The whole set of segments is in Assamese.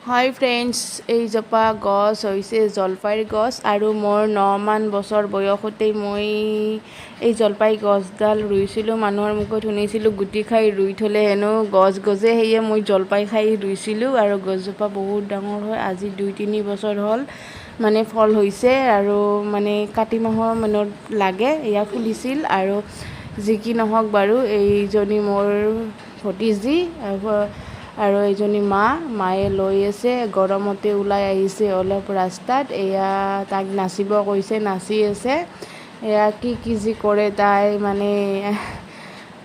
হাই ফ্ৰেণ্ডছ, এইজোপা গছ হৈছে জলফাইৰ গছ আৰু মোৰ 9মান বছৰ বয়সতেই মই এই জলফাই গছডাল ৰুইছিলোঁ। মানুহৰ মুখত শুনিছিলোঁ, গুটি খাই ৰুই থ'লে হেনো গছ গজে। সেয়ে মই জলফাই খাই ৰুইছিলোঁ আৰু গছজোপা বহুত ডাঙৰ হয়। আজি 2-3 বছৰ হ'ল, মানে ফল হৈছে আৰু মানে কাতি মাহৰ মানত লাগে। এয়া ফুলিছিল আৰু যি কি নহওক বাৰু, এইজনী মোৰ ভতিজী আৰু এইজনী মা। মায়ে লৈ আছে, গৰমতে ওলাই আহিছে অলপ ৰাস্তাত। এয়া তাক নাচিব কৈছে, নাচি আছে। এয়া কি কি যি কৰে তাই মানে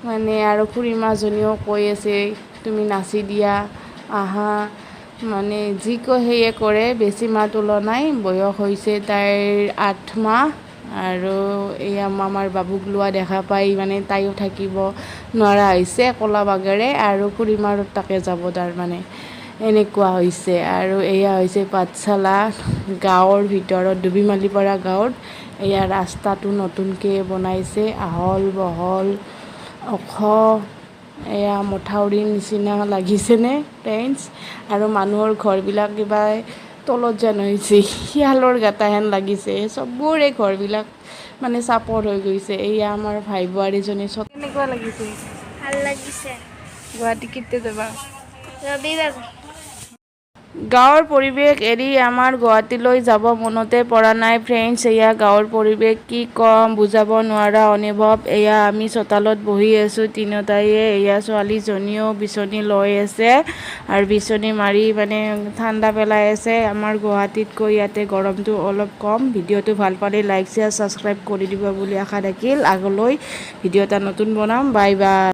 মানে আৰু খুৰীমাজনীও কৈ আছে, তুমি নাচি দিয়া আহা। মানে যি কয় সেয়ে কৰে, বেছি মাত ওলোৱা নাই। বয়স হৈছে তাইৰ 8 মাহ। আৰু এয়া আমাৰ বাবুক লোৱা দেখা পাই মানে তাইও থাকিব নোৱাৰা হৈছে ক'লা বাগেৰে আৰু খুৰীমাৰ তাকে যাব তাৰমানে, এনেকুৱা হৈছে। আৰু এয়া হৈছে পাঠশালা গাঁৱৰ ভিতৰত, ডুবিমালিপাৰা গাঁৱত। এয়া ৰাস্তাটো নতুনকৈ বনাইছে, আহল বহল, ওখ। এয়া মথাউৰিৰ নিচিনা লাগিছেনে ফ্ৰেণ্ডছ? আৰু মানুহৰ ঘৰবিলাক কিবা তলত যেন হৈছে, শিয়ালৰ গাঁতাহেন লাগিছে। চবৰে ঘৰবিলাক মানে চাপৰ হৈ গৈছে। এয়া আমাৰ ভাই বোৱাৰীজনী চব। কেনেকুৱা লাগিছে? ভাল লাগিছে। গুৱাহাটী কেতিয়া যাবা? ৰবিবাৰ। গাঁৱৰ পৰিৱেশ এৰি আমাৰ গুৱাহাটীলৈ যাব মনতে পৰা নাই ফ্ৰেণ্ডছ। এয়া গাঁৱৰ পৰিৱেশ, কি ক'ম, বুজাব নোৱাৰা অনুভৱ। এয়া আমি চোতালত বহি আছোঁ তিনিওটায়ে। এয়া ছোৱালীজনীও বিচনী লৈ আছে আৰু বিচনী মাৰি মানে ঠাণ্ডা পেলাই আছে। আমাৰ গুৱাহাটীতকৈ ইয়াতে গৰমটো অলপ কম। ভিডিঅ'টো ভাল পালে লাইক, শ্বেয়াৰ, ছাবস্ক্ৰাইব কৰি দিব বুলি আশা থাকিল। আগলৈ ভিডিঅ' এটা নতুন বনাম। Bye bye.